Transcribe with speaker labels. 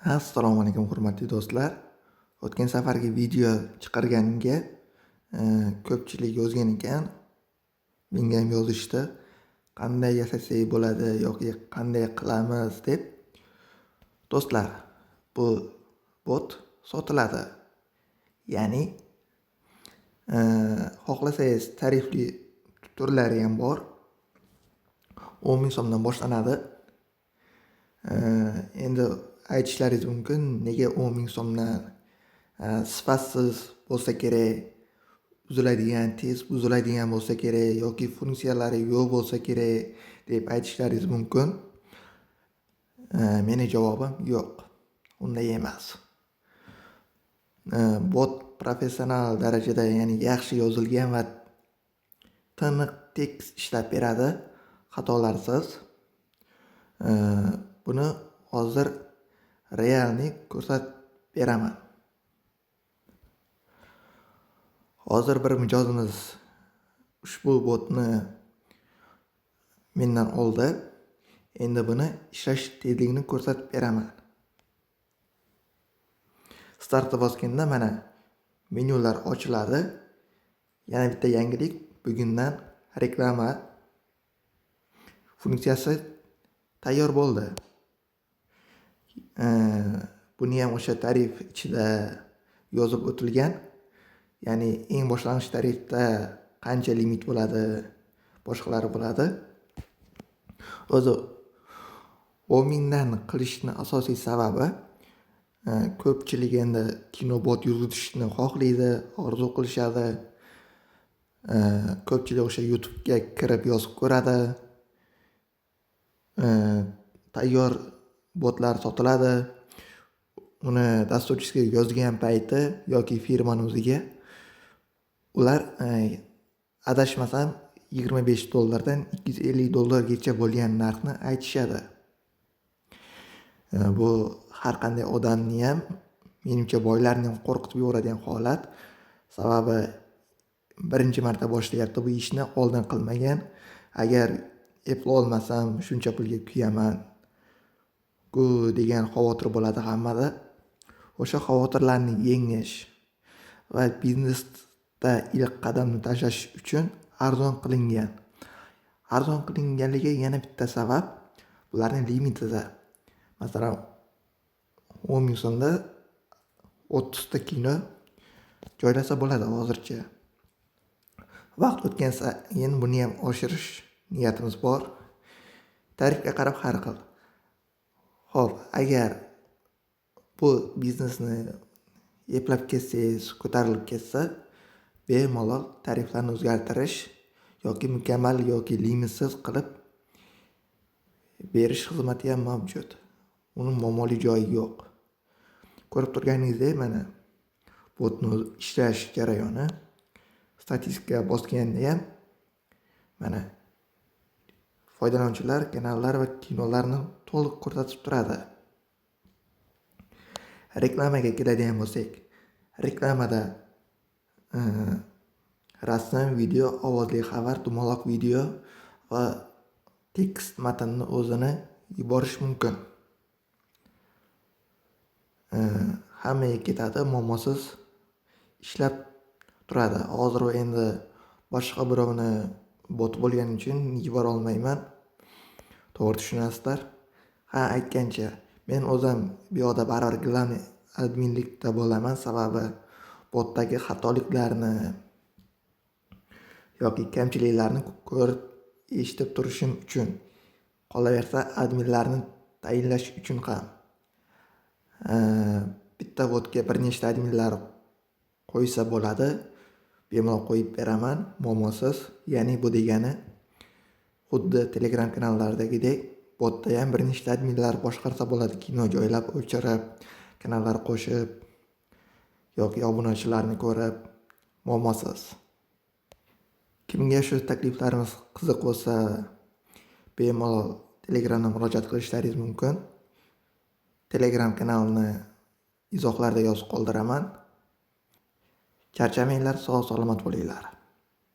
Speaker 1: Assalomu alaykum, hurmatli do'stlar. O'tgan safargi video chiqarganimga ko'pchilik yozgan ekan. Menga ham yozishdi. Qanday yasasak bo'ladi yoki qanday qilamiz deb. Do'stlar, bu bot sotiladi. Ya'ni xohlasangiz, tarifli turlari ham bor. 10 ming so'mdan boshlanadi. Endi aytishlaringiz mumkin, nega 10 ming so'mdan, sifatsiz bo'lsa kerak, uziladigan, tez buziladigan bo'lsa kerak yoki funksiyalari yo'q bo'lsa kerak deb aytishlaringiz mumkin. Meni javobim yo'q. Unday emas. Bot professional darajada, ya'ni yaxshi yozilgan va tiniq tekst ishlab beradi, xatolarsiz. Buni hozir реальный ko'rsatib beraman. Hozir bir mijozimiz ushbu botni mendan oldi. Endi buni ishlash tezligini ko'rsatib beraman. Startni bosganda mana menyular ochiladi. Yana bitta yangilik, bugundan reklama funksiyasi tayyor bo'ldi. Buni ham o'sha tarif ichida yozib o'tilgan. Ya'ni eng boshlang'ich tarifda qancha limit bo'ladi, boshqalari bo'ladi. O'zi 10 mingdan qilishni asosiy sababi, ko'pchilik endi kinobot yuritishni xohlaydi, orzu qilishadi. Ko'pchilik o'sha YouTube'ga kirib yozib ko'radi. Tayyor botlar sotiladi. Uni dasturchisiga yozgan payti yoki firmani o'ziga ular, adashmasam, 25 dollardan 250 dollargacha bo'lgan narxni aytishadi. Bu har qanday odamni ham, menimcha, boylarni ham qo'rqitib yuboradigan holat. Sababi birinchi marta boshlayapti bu ishni, oldin qilmagan. Agar eplolmasam, shuncha pulga kuyaman ku degan xavotir bo'ladi hammada. O'sha xavotirlarni yengish va biznesda ilk qadamni tashlash uchun arzon qilingan. Arzon qilinganligiga yana bitta sabab bularning limitida. Masalan, 10 ming so'mda 30 ta kino joylasa bo'ladi hozircha. Vaqt o'tgan sayin buni ham oshirish niyatimiz bor. Tarifga qarab har xil. Xo'p, agar bu biznesni eplab ketsangiz, ko'tarilib ketsa, bemalol tariflarni o'zgartirish yoki mukammal yoki limitsiz qilib berish xizmati ham mavjud. Uni muammoli joyi yo'q. Ko'rib turganingizdek, mana botni ishlash jarayoni. Statistika bosganda ham mana foydalanuvchilar, kanallar va kinolarni to'liq ko'rsatib turadi. Reklamaga keladigan bo'lsak, reklamada rasm, video, ovozli xabar, dumaloq video va tekst matnni o'zini yuborish mumkin. Hammaga ketadi, muammosiz ishlab turadi. Hozir endi boshqa birovni bot bo'lgani uchun yubora olmayman. To'g'ri tushunasizlar. Ha, aytgancha, men o'zim bu yoqda baribir главный adminlikda bo'laman, sababi botdagi xatoliklarni yoki kamchiliklarni ko'rib, eshitib turishim uchun. Qolaversa, adminlarni tayinlash uchun ham. Bitta botga bir nechta adminlar qo'ysa bo'ladi. Bemalol qo'yib beraman, muammosiz. Ya'ni bu degani xuddi Telegram kanallardagidek botda ham bir nechta adminlar boshqarsa bo'ladi. Kino joylab, o'chirib, kanallar qo'shib yoki obunachilarni ko'rib, muammosiz. Kimga shu takliflarimiz qiziq bo'lsa, bemalol Telegramda murojaat qilishlaringiz mumkin. Telegram kanalini izohlarda yozib qoldiraman. Charchamanglar, sog' salomat bo'linglar.